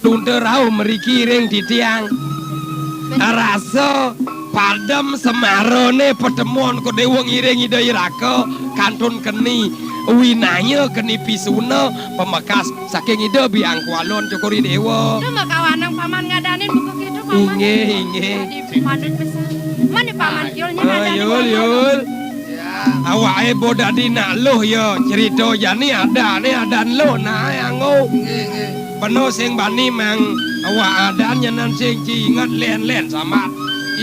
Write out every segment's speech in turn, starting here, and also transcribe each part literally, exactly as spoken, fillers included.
Tuntu rauh mriki ring titiang. Rasa padem semarane patemon Kedéwa ngiring Ida Iraka kantun keni winaya, keni pisuna pamekas saking Ida Biang Kualon Cokor I Déwa. Duh, makawanang Paman ngadanin buka kéto, Paman. Inggih, inggih. Dadi padut pisan. Mana Paman Kiul nyén? Ah, ngadanin Yul, buka kéto? Yul. Awaké bo dadi nak luh ya, cerita jani adané adan luh, nah, anggo. Nggih, nggih. Peno sing bani mang awak adan nyenan sing ci inget lén-lén sambat.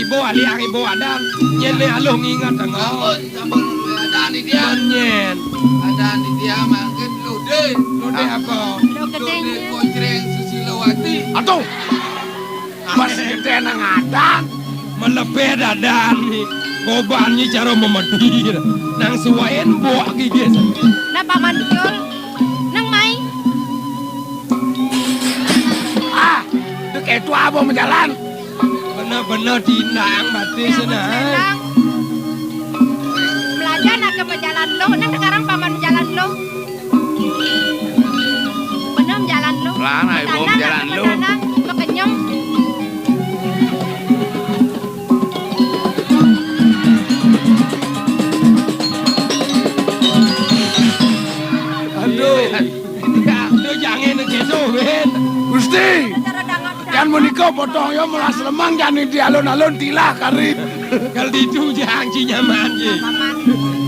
Ibu aliang ibu adan, nyén né aluh nginget engko. Sampun, sampun adan iki ya. Nyén. Adan iki ya, mangkin lode. Lode apa? Lode Kocreng Susilawati. Aduh. Masih gedé nang adan. Melebet adan ni. Goban ni cara memedi. Nang suwain buak gigis. Nah, Paman Kiul. Nang mai. Ah, dek itu apa menjalan? Bener-bener tindang batis. Nah, nah. Belajar nak ke menjalan lo. Nang sekarang Paman menjalan lo. Benem jalan lu. Lah, nah, ibu jalan lu. Betanah, makenyem. Aduh. Aduh, jangan gitu, Win. Gusti. Cara dangat. Kan menika potong ya melas lemang, jani di alun-alun tilah kari. Kal ditu jang ci nyaman ji. Paman,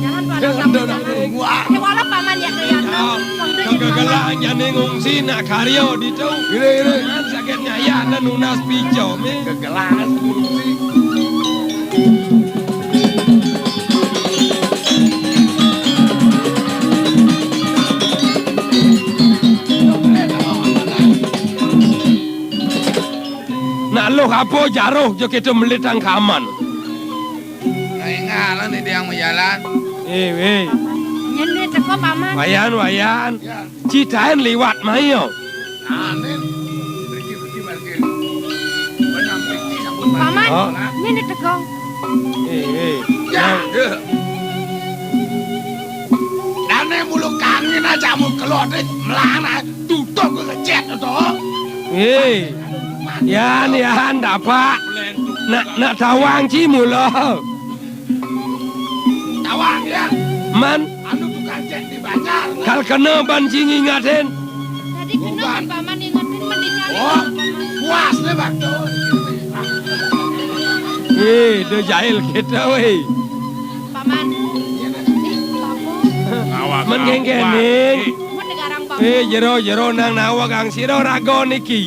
jangan tuan. Jangan tuan. Wah. Eh, walau Paman ya, ya. Ya. Wong tu kegegelan jani ngungsi nak karya ditu. Ire, ire. Jangan sakit nyaya dan nunas pijo, mi. Kegegelan ngungsi. Nak luh apa jaruh ja kita melitang kaman. Nah, ingalan ni dia yang menjalan. Eh, weh. Nyén né teko, Paman? Wayan, wayan. Ya. Citain liwat mai yo. Nah, nen. Pergi, pergi, pergi. Paman, oh. Nyén né teko. Eh, eh. Ya. Nah. Dane mulu kangin aja mu kelot, eh. Melana tutup ke kecet to. Eh. Yan, yan, dapak. Nak, nak tawang ci mula. Tawang ya. Man. Anu tukang cek di banjar. Kal kena ban ci ngingatin. Tadi kena ban Paman ingetin mendingan. Oh, puas deh, Bang. Eh, do jahil kita, weh. Paman. Ih, Paman. Ngawak, men ngawak. Kengkening. Mun digarang Paman. Eh, jero, jero nang nawa kang sira raga niki.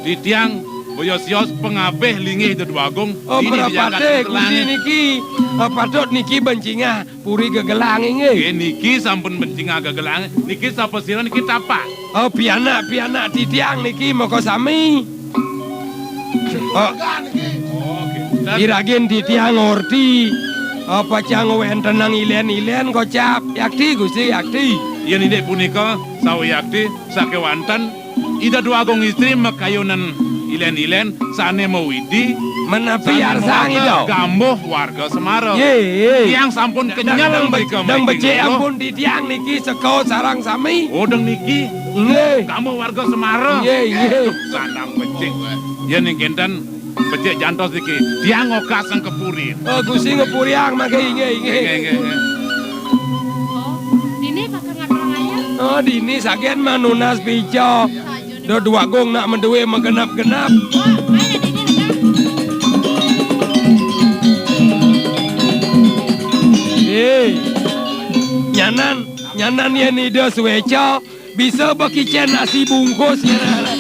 Titiang boyo sios pengabeh linggih Ida Dwagung. Oh, dini prapate dijagat kusi kelange. Niki. Oh, patut niki bencingah puri gegelang inggih. Nggih, niki sampun bencingah gegelang. Niki sapa sira niki tapak? Oh, pianak-pianak titiang niki maka sami. Oh. Oh, nggih. Iragin titiang ngorti. Apa cang wentenang ilen-ilen kocap. Yakti, Gusti, yakti. Yen indik punika, sawi yakti, sakewanten Ida Dwagung Istri makayunan ilen-ilen sane mawidi, menapi sane arsang mawaka ida. Gambuh warga Semara. Ye, ye. Tiang sampun kenyel dang be-, mrika dang mriki becik lho. Ampun titiang niki seka sareng sami. Oh, dang niki. Nggih. Gambuh warga Semara. Nggih, nggih. Duh, sandang becik. Yen ing kenten becik jantos niki. Tiang ngokas sengkepuri. Oh, Gusti ngepuriang mangke inggih, inggih. Inggih, inggih, inggih. Oh, dini bakal ngaturang ayam. Oh, dini saget manunas pica. Saja. Do Dwagung nak menduwe magenap-genap. Wah, ayo dini, Kang. Eh, nyanan, nyanan yen Ida sueca, bisa bekicen nasi bungkus, nyanan.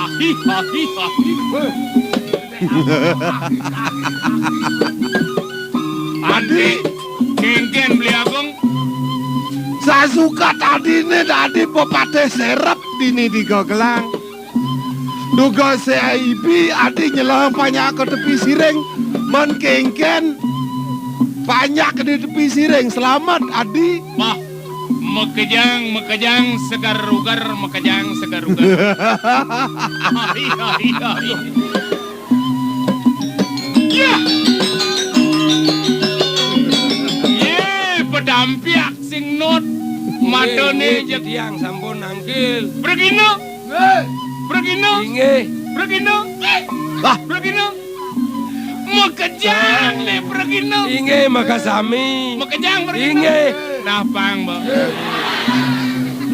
Ahi, ahi, ahi. Adi, kengken Beli Agung. Sasuka tadine dadi pepatih serep dini digegelang. Duga seibi adi nyelang panyak ke tepi siring, men kengken panyak di tepi siring. Selamat, adi. Wah, Makejang, makejang, segar rugar, makejang, segar rugar. Ai, ai, ai. Yah! Yé, pedampiak sing not. Matane inggih, jeg- titiang sampun nangkil. Pregina. Nggih. Pregina. Inggih. Pregina. Wah. Pregina. Makejang né pregina. Inggih, makasami. Makejang pregina. Inggih. Nah, pang, Mbok.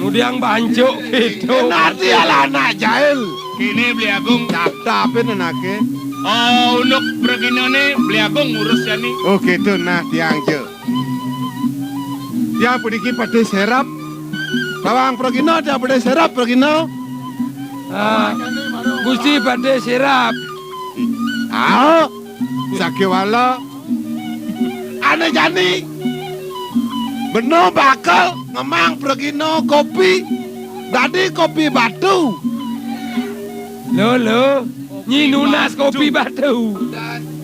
Ngudiang bancuk gitu. Nanti ala anak jahil. Kéné Beli Agung. Daptapin anake. Oh, unduk preginané Beli Agung ngurus jani. Oh, gitu. Nah, tiang je. Tiang puniki Patih Serap. Bawang pragina, tiang Patih Serap pragina. Ah, Gusti Patih Serap. Ah, sakéwala. Ané jani. Bena bakal ngemang pragina kopi. Dadi kopi batu. Lo, lo. Nyi nunas kopi batu.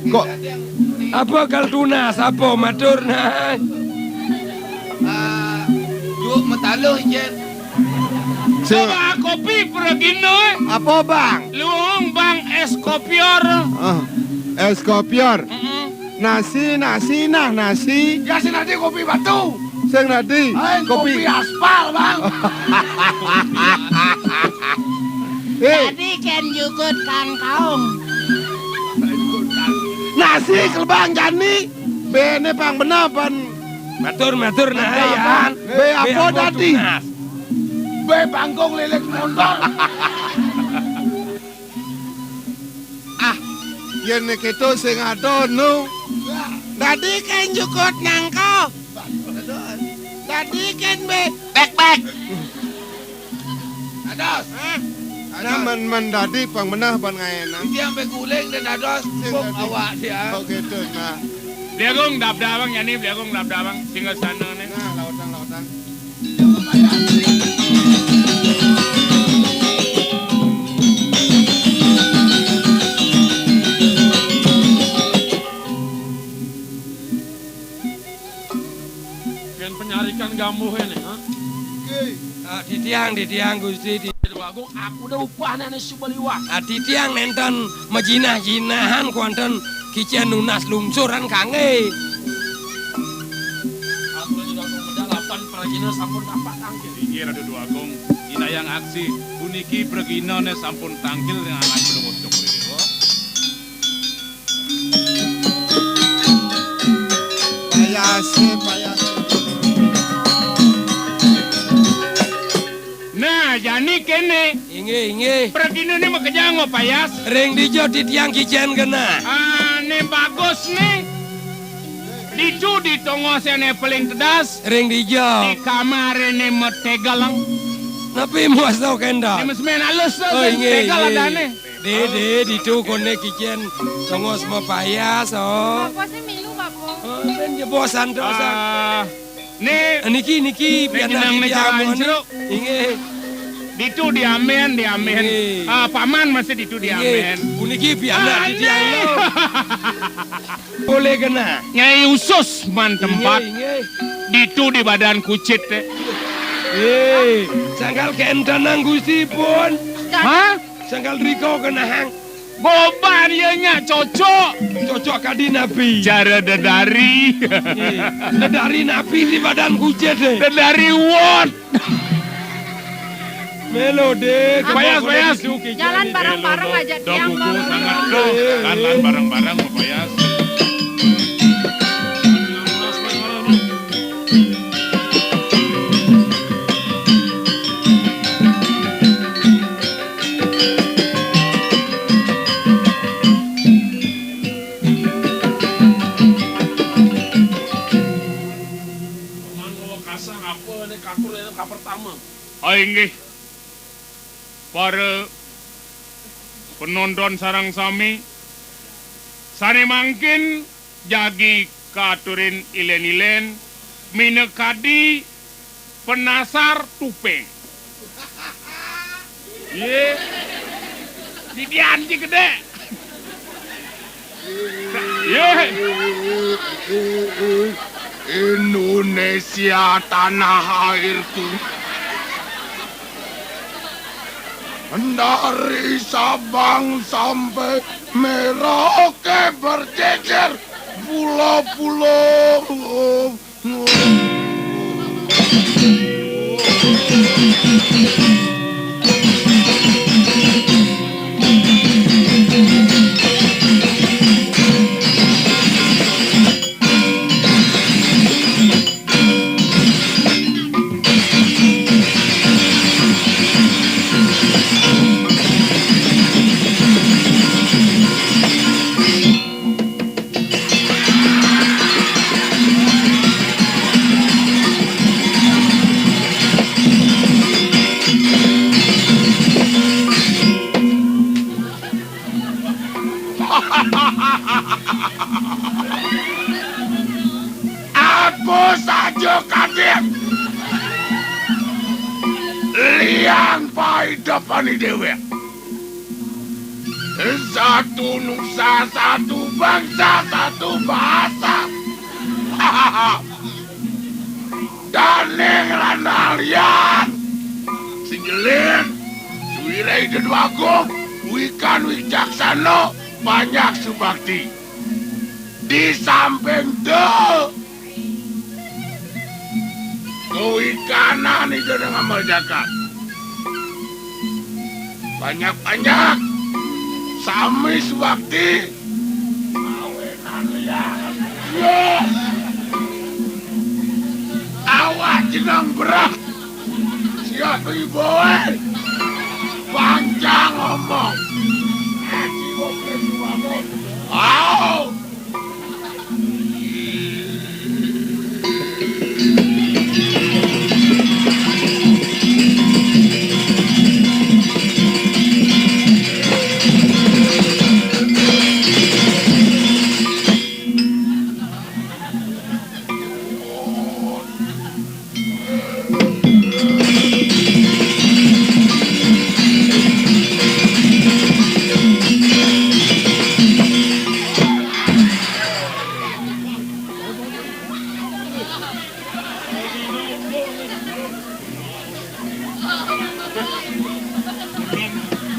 Kok apa kal tunas? Apa matur nah? Ah, yuk mataluh, Jen. Se- Coba kopi pergino, eh. Apa, Bang? Luung, Bang, es kopior. Ah, es kopior. Mm-mm. Nasi, nasi, nah, nasi. Ya, sing dadi kopi batu. Sing dadi kopi. Kopi aspal, Bang. Eh. Dadi kén jukut kangkaung. Nasi kelebang jani. Béné pang bener pan. Matur, matur, nah, ya. Bé apa dadi? Bé bangkung lilit montor. Ah, yén kéto sing ada nu. Dadi kén jukut nangka. Dadi kén bé bek-bek. Dados. Hah? Dados. Nah, men, men dadi pang menah pan ngaénang. Iki ampe guling deh dados. Sing dadi. Awak dia. Oh, gitu, nah. Beli Agung dap-dap, Bang, jani Beli Agung dap-dap, Bang. Singgah sana nih. Nah, lautan, lautan. Yén penyarikan gambuh ini, ha? Nggih. Ah, titiang, titiang, Gusti, di- Agung, aku udah upahnya nih suba liwat. Ah, titiang nénten majinah-jinahan kuanten kicén nunas lungsuran kanggé. Aku lagi udah medalapan pragina sampun dapat tangkil. Inggih, Ratu Déwa Agung, inayang aksi, puniki praginané sampun tangkil ring anak Déwa Cokor Déwa. Payasé, payasé. Nah, jani kéné. Inggih, inggih. Praginané makejang mapayas. Ring dija titiang kicén genah? Ah, né bagus né. Ditu di tongos ané paling tedas. Ring dija? Di kamar ané mategeleng. Napi muas to kénten? Né mesmen alus to, oh, sing inggih, tegel inggih. Adané. Dé, dé, ditu koné kicén tongos mapayas, oh. Bapak sih milu, Bapak. Oh, men jebos santos. Ah, né, niki, niki, né pianak jeneng né titiang Jalan moni. Jeruk. Inggih. Ditu diamben, diamben. Inggih. Ah, paman masih ditu diamben. Inggih. Puniki pianak titiang lo. Polih genah. Nyai usus man tempat. Inggih, inggih. Ditu di badan kucit, eh. Eh, sangkal kénten nang Gusti pun. Hah? Sangkal rika kenehang. Goban ya nya cocok. Cocok kadi napi? Cara dedari. Eh, dedari napi di badan kucit, eh? Dedari wot. Melo deh, payas, payas. Jalan bareng-bareng aja, tiang bareng. Sangat dong. Kan, kan bareng-bareng, Bapak Yas. Mangko kasang apa né katur né kapertama? Ah, inggih. Para penonton sareng sami, sané mangkin jagi katurin ilén-ilén minakadi penasar tupéng. Yé. Didian ci gedé. Yé. Indonesia tanah airku. Dari Sabang sampai Merauke berjejer pulau-pulau. Aku saja kaget. Liang paidepani dewek. Satu nusa, satu bangsa, satu bahasa. Daning lanang liyan. Sing jelin, suwira Ida Déwa Agung, wikan wicaksana, banyak subakti. Di samping tu, kawikanan Ida Déwa Ngambar Jagat. Banyak-banyak. Sami subakti. Awinan liyan. Yes. Awak jeneng berak. Siap ibu, eh. Panjang ngomong. Aji ngomong. Au.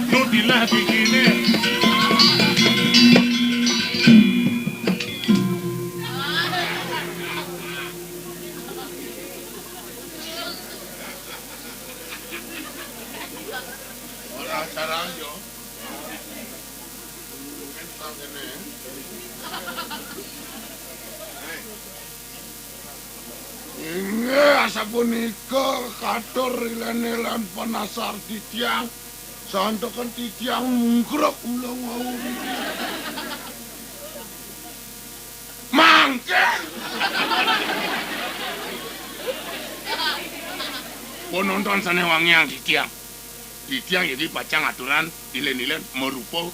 Nudilah bijiné. Ora acara yo. Inggih, asapunika katur rilene lan penasar titiang. Santoken titiang mungkruk ulang wau. Mangkin. Penonton sane wangiang titiang. Titiang iki pacang aturan ilen-ilen marupa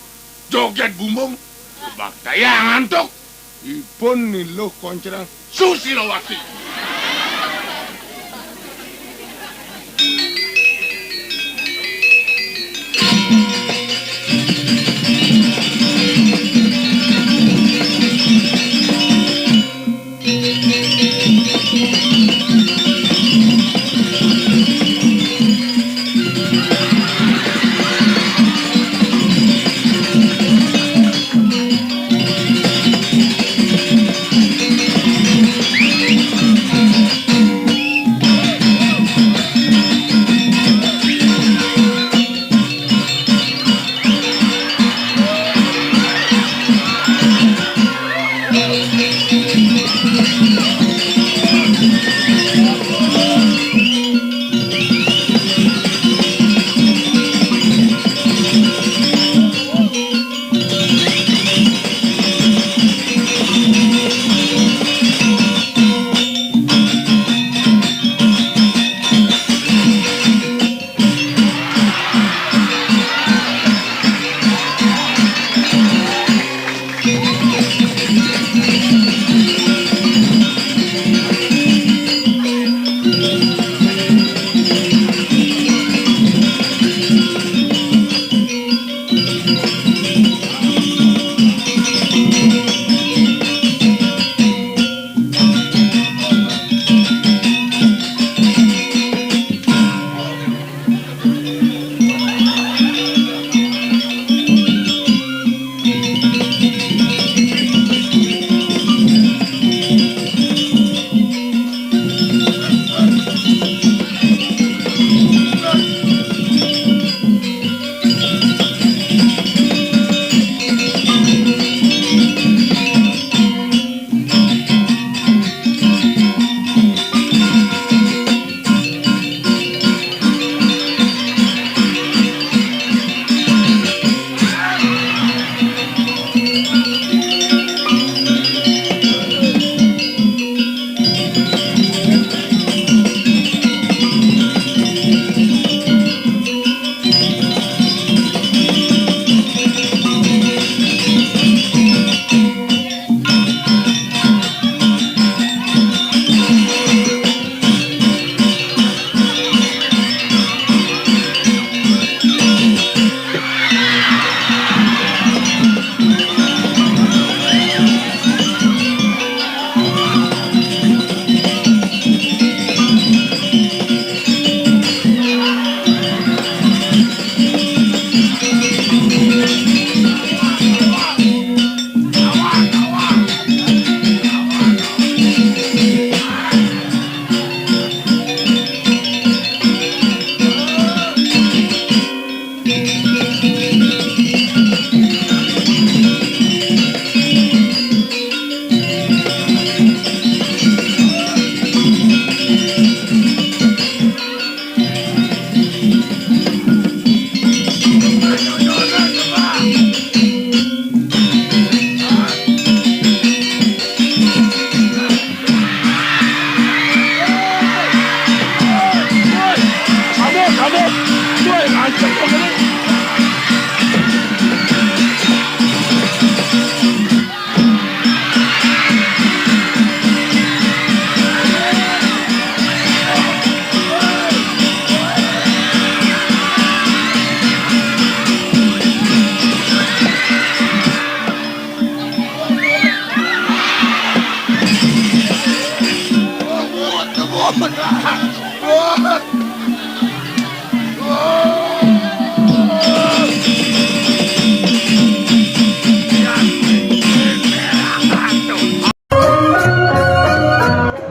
joget bumbung. Baktaya ngantuk. Ipun niluh koncrang Susilawati.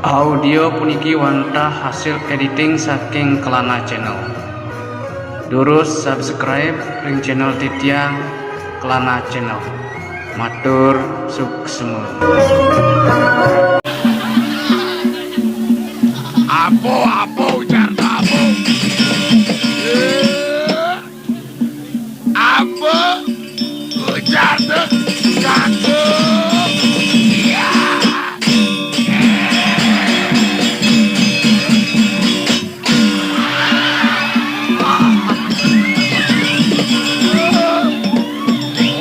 Audio puniki wantah hasil editing saking Kelana Channel. Durus subscribe ring channel titiang, Kelana Channel. Matur suksma. Apa, apa ujar kamu? Eh, apa ujar kamu? Ya.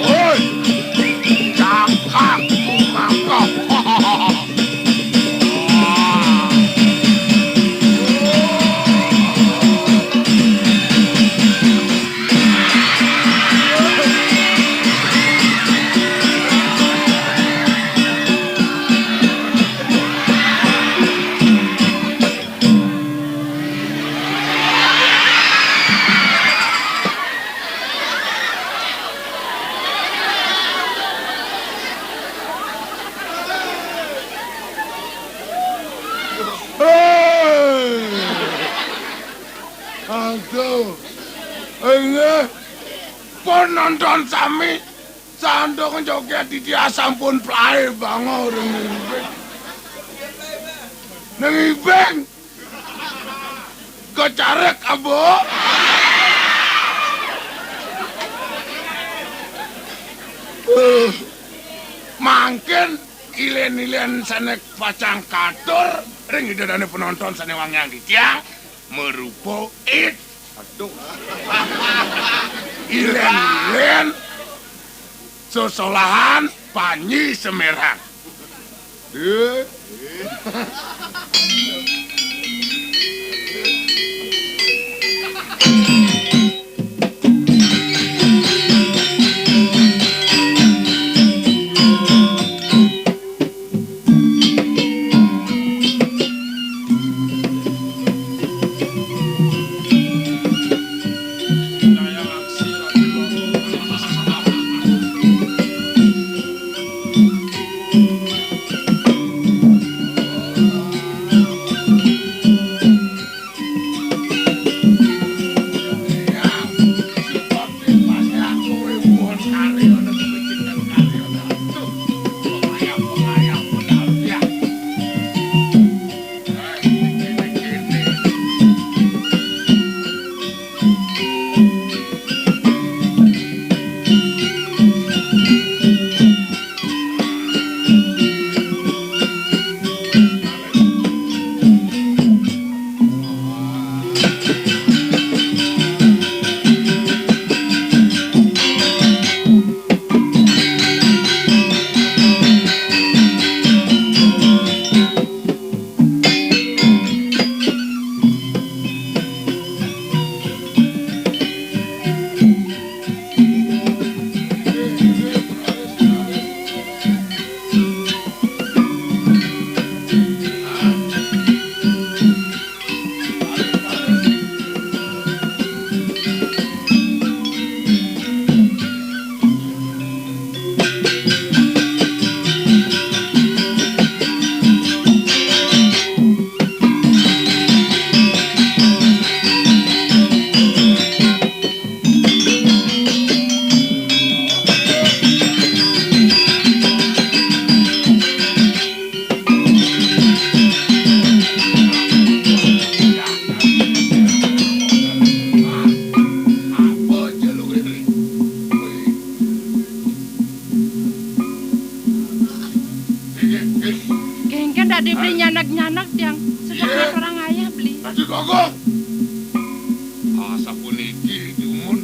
Oi, cakap mangkok. Hei! Aduh. Inggih. Pun nonton sami. Sandung joget di dia sampun plae bango ring ibing. Ning ibing. Kecarek, Abo. Uh, mangkin ilen-ilen sane pacang katur ring ida dane penonton sane wangiang titiang merupa it. Aduh. Ilen-ilen sesolahan Panji Semerang. Eh. Agung. Ah, sapuniki jumun.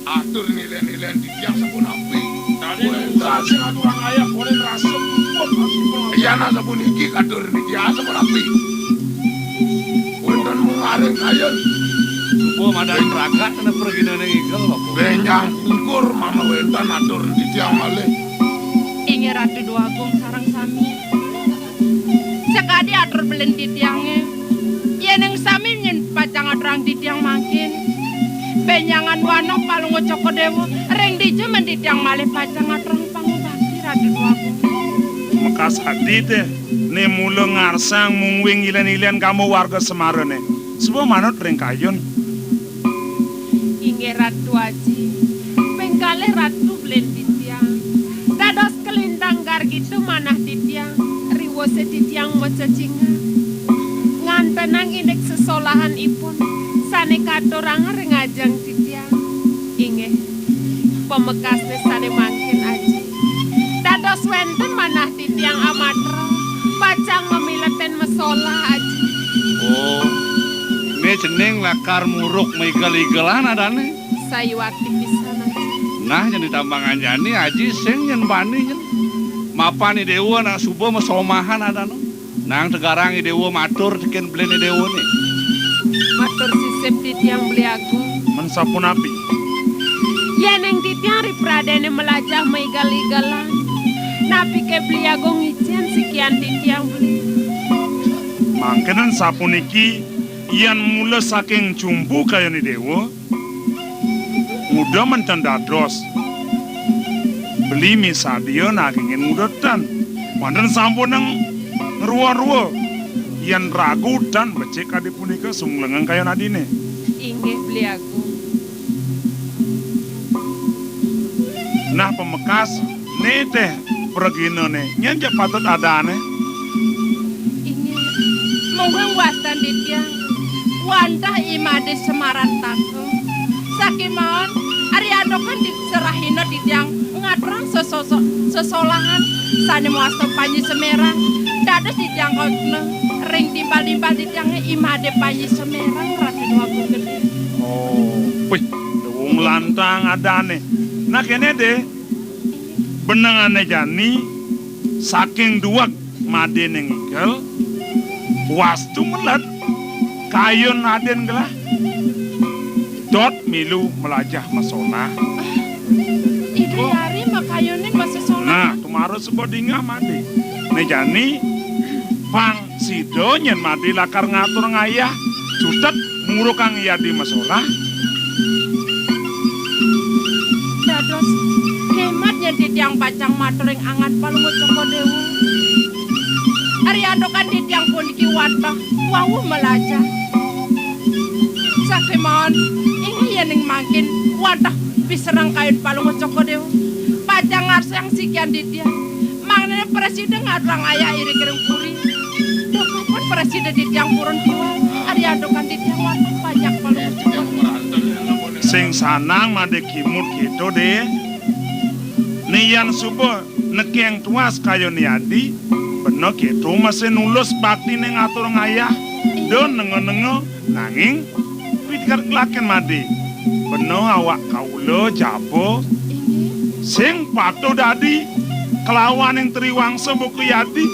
Atur nilai-nilai titiang sapunapi. Tadi usaha sing aturang ayah boleh rasa pun. Iya, nah, sapuniki katur niki, ah, sapunapi. Wénten mungaring kayun. Suba madan ragat kena pergina ning igel, Bapak. Benjang pungkur mama wénten atur titiang malih. Inggih Ratu Déwa Agung sareng sami. Sakadi atur belen titiangé. Yéning sami nyén pacang aturang titiang mangkin. Benjangan wanoh Palungguh Cokor Déwa, ring dija men titiang malih pacang aturang pangubakti Ratu Déwa Agung. Mekas adi té, né mula ngarsang mungwing ilen-ilen kamu warga Semarané. Suba manut ring kayun. Inggih Ratu Aji, ping kalih Ratu belen titiang. Dados kalintang gargita manah titiang, riwasa titiang macecingak. Ngantenang indik sesolahanipun sané katurang ring ajeng titiang. Inggih, pamekasné sané mangkin Aji. Dados wénten manah titiang amatra, pacang mamiletin masolah, Aji. Oh, né cening lakar muruk maigel-igelan adané? Sayuwakti pisan, Aji. Nah, nyén ditambangan jani, Aji, sing nyén bani nyén. Mapan Idéwa nak suba masomahan adané. Nang tegarang Idéwa matur tekén belen Idéwané. Matur sisip titiang Beli Agung. Men sapunapi? Yéning titiang ri pradéné malajah maigel-igelan, napiké Beli Agung ngicén sikian titiang, Beli? Mangkenen sapuniki, yén mula saking jumpu kayun Idéwa, nguda men ten dados. Beli misadia nagingin nguda ten. Wénten sampunang ngrua-rua. Yén ragu ten becik adi punika sunglengang kayun adiné. Inggih, Beli Agung. Nah, pamekas, né téh praginané, nyén ja patut adané? Inggih, mungguing wastan titiang, wantah I Madé Semarantaka. Sakémaon, ariantukan diserahina titiang ngaturang sesoso-, sesolahan sané mawasta Panji Semérang. Dados titiang kautna ring timpal-timpal titiangé I Madé Panji Semérang, Ratu Déwa Agung Gedé. Oh, wih, duwung lantang adané. Nah, kéné dé, benengané jani, saking duweg Madé ning igel, wastu melet, kayun adin gelah. Dot milu malajah masolah. Ida yari makayunin masolah. Nah, tumara suba dingeh Madé. Né jani, pang sida nyén Madé lakar ngatur ngayah, cutet murukang yadi masolah. Dados, hémat nyén titiang pacang matur ring angan Palungguh Cokor Déwa. Ariantukan titiang puniki wantah wau malajah. Sakémaon, inggih yéning mangkin wantah pisereng kayun Palungguh Cokor Déwa. Pacang ngarsang sikian titiang. Mangdané prasida ngaturang ayah iriki ring puri. Duh, pun prasida titiang purun pulang. Ariantukan titiang wantah panjak Palungguh Cokor Déwa. Sing sanang Madé kimud kéto, dé. Né yén suba nekeng tuas kayun yadi, bena kéto masih nulus baktiné ngatur ngayah, da nenga-nenga, nanging pikir gelaken Madé. Bena awak kaula jaba, sing patuh dadi kalawaning triwangsa buka yadi.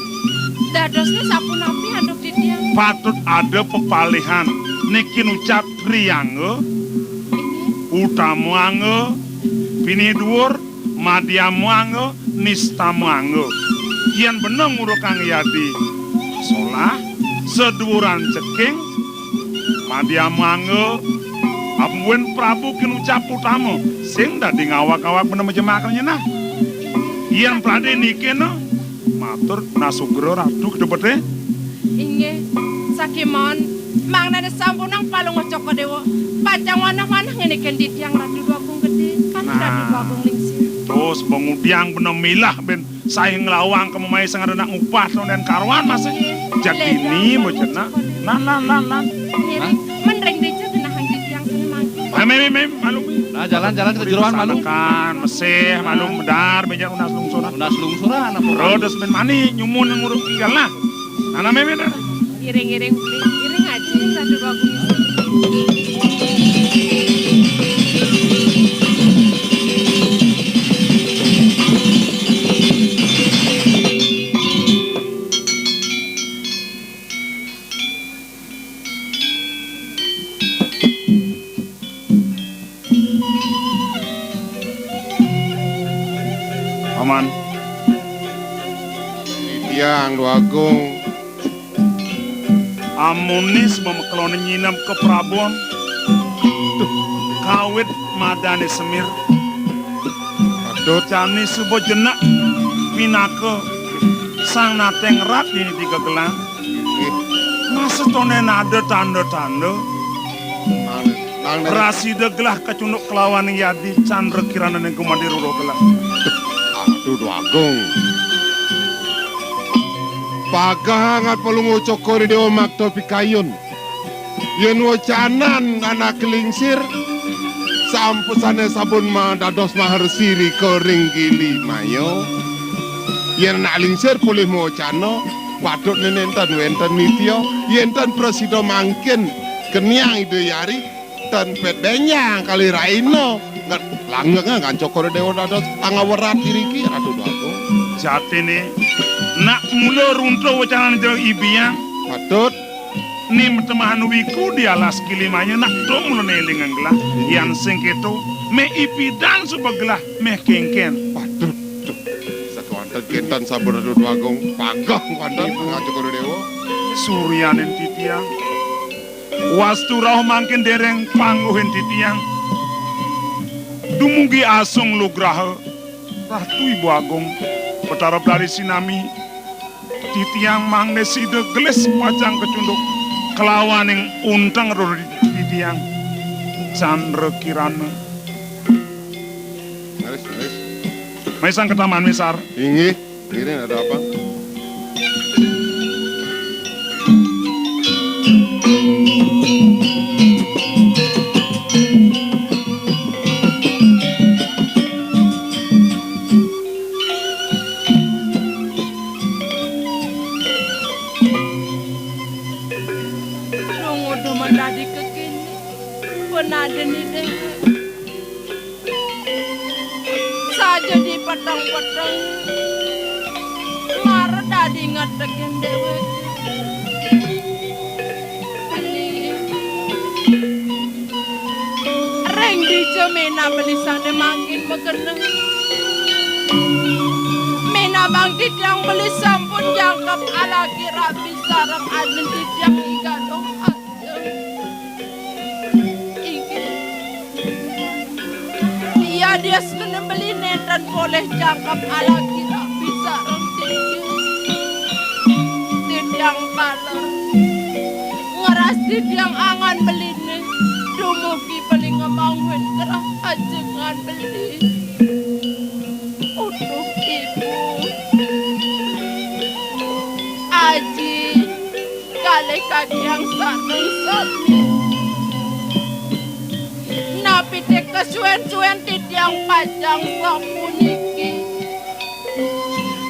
Dadosné sapunapi antuk titiang? Patut ada pepalihan, niki nucap triangga, utama angga, pinih duur, madhyama angga, nistama angga. Yén bena ngurukang yadi solah, saduuran ceking, madhyama angga, abuin Prabu kinucap utama, sing dadi ngawag-awag bena majemak nyenah. Yén pradé nikena, matur nasugra Ratu Kedubete. Inggih, sakémaon, mangdané sampunang Palungguh Cokor Déwa, pacang wanah-wanah ngenikin titiang Ratu Déwa Agung Gedé, kan Ratu Déwa Agung Lingsir. Terus pangudiang bena milah ben saé nglawang ka mamaé sing ada nak ngupah tondén karuan masih. Inggih. Jadini, bocah nak. Lan, lan, lan, lan. Ngiring, men ring dija genahang titiang sing mangkin. Mem, mem, mem, malu. Nah, jalan-jalan kita jeroan malu. Kan, mesih, malu, medar, bejan unas lungsuran. Unas lungsuran, apa? Rodos men mani, nyumun nguruk tinggal lah. Ana meme dah. Iring-iring beli, iring aja. Ratu Bagong. Paman. Titiang, Dwagung. Amuné suba makelon nyineb ka prabon. Duh, kawit madané semir. Patut. Jani suba jenek pinaka sang nateng rat dini di gegelan. Nggih. Masetoné ada tanda-tanda. Mang, mang, prasida gelah kacunduk kelawan yadi Candra Kirana ning gumanti rura gelah. Aduh, Dwagung. Pagahang at Palungguh Cokor I Déwa makta pikayun. Yén wecanan anak lingsir, sampusané sabun ma-, dados maharsi rika ring gili maya. Yén anak lingsir polih mawecana, patut nénénten wénten nitya. Yén ten prasida mangkin keniang Ida Hyang, ten pét bénjang kalih rahina. Nget langgeng kan Cokor I Déwa dados angawerat iriki, Ratu Dwagung. Jatiné, nak mula runtuh wecanan Ida Hyang. Patut. Né matemahan wiku di alas gili maya nak to mula éling gelah. Yan sing kéto, méh ipidan suba gelah, méh kénkén. Waduh, duh. Sakéwanten kénten sabar Ratu Dwagung, pageh kénten ngancuk Déwa. Suryaning titiang. Wastu rauh mangkin déréng pangguhin titiang. Dumugi asung lugraha Ratu Ibu Agung, Betara Brari sinami. Titiang mangda sida gelis pacang kacunduk kelawaning unteng ruri titiang Candra Kirana. Leres, leres. Maisang ketaman misar. Inggih, ngiring ada apa? Dong uduh mendadi kekini, penadeni déwék. Saja dipeteng-peteng, mara dadi ngetekin déwék. Ring dija ména beli sané mangkin magenah. Ména bang titiang beli sampun jangkep alaki rabi sareng ajin titiang I Gadong Ajeng. Inggih. Yadiastune beli nénten polih jangkep alaki rabi sareng titiang. Titiang taler. Ngeras titiang angan beliné. Dumugi beli ngemangguhin kerahajengan beli. Uduh Ibu, Aji, kalih kakang sareng sami. Napi té kasuén-suén titiang pacang sapuniki.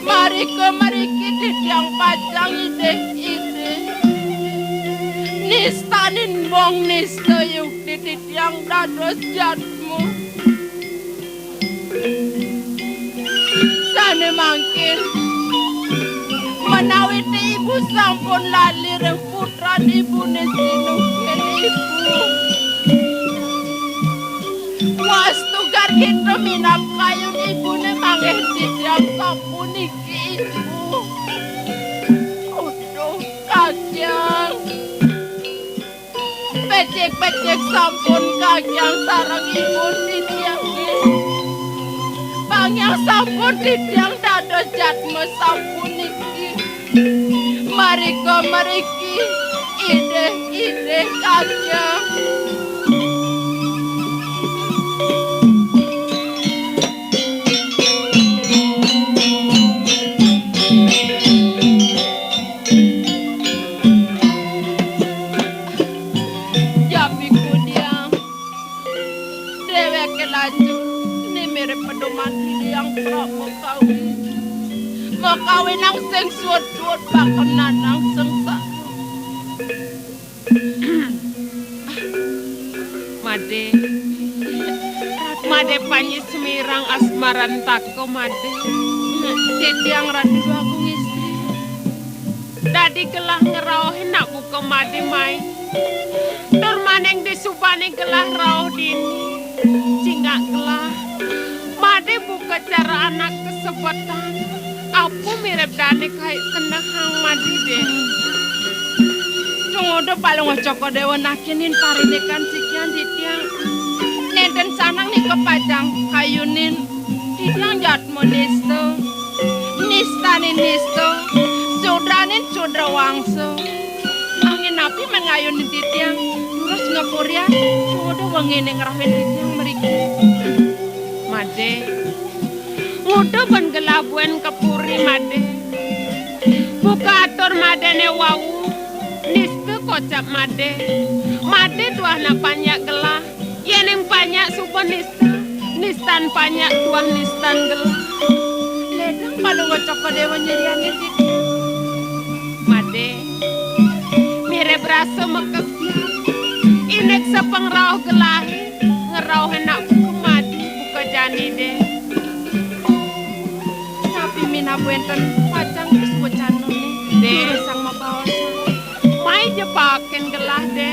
Marika mriki titiang pacang idih-idih. Nistanin mong nista yukti titiang dados jadma. Sané mangkin, menawi ti ibu sampun lali ring putran ibuné sinunggil ibu. Wastu gargita minab kayun ibuné manggih titiang sapuniki ibu. Uduh, kakang. Becik-becik sampun kakang sareng ibu titiang nggih. Pangyang sampun titiang dados jadma sapuniki. Marika mriki idih-idih kakang. Japi kudiang, déwéké lanjur nimirip pedoman Hyang Prabu Kawi. Makawinang sing suud-suud pakenanang sengsara. Madé. Madé panyi semirang asmarantaka, Madé. Titiang Ratu Agung Istri. Dadi gelah ngrauhin nak buka Madé mai. Tur maning disubané gelah rauh dini. Cingak gelah. Madé buka cara anak kasebetan. Apa mirib dané kai kenehang Madé, Dé? Tungguda Palungguh Cokor Déwa nakinin parindikan sikian titiang. Nénten sanang nika pacang kayunin. Titiang jatma nista. Nistanin nista. Sudranin sudra wangsa. Angin napi mén ngayunin titiang. Terus ngapurian. Tungguda wenginé ngrauhin titiang mriki. Madé. Nguda ban gelah buin ka puri, Madé. Buka atur Madéné wau, nista kocap Madé. Madé tuah nak panjak gelah, yéning panjak suba nista, nistan panjak tuah nistan gelah. Ledang Palungguh Cokor Déwa nyirianin titiang. Madé, mirib rasa makesiab, indik sapangrauh gelahé. Ngrauhin nak buka Madé, buka jani, Dé. Napi minab wénten pacang wis wacanané, Dé. Durusang mabaosan. Mai jepakin gelah, Dé.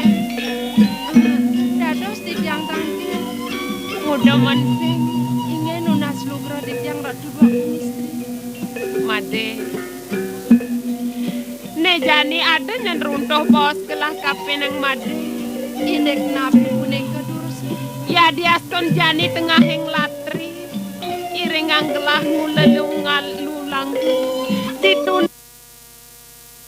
Dados titiang tangkil. Nguda men sing. Inggih nunas lugra titiang Ratu Dwagung Istri. Madé. Né jani ada nyén runtuh baos gelah kapining Madé. Indik napi punika durus? Yadiastun jani tengahing latri, iringang gelah ngulelung ngalulang. Ditu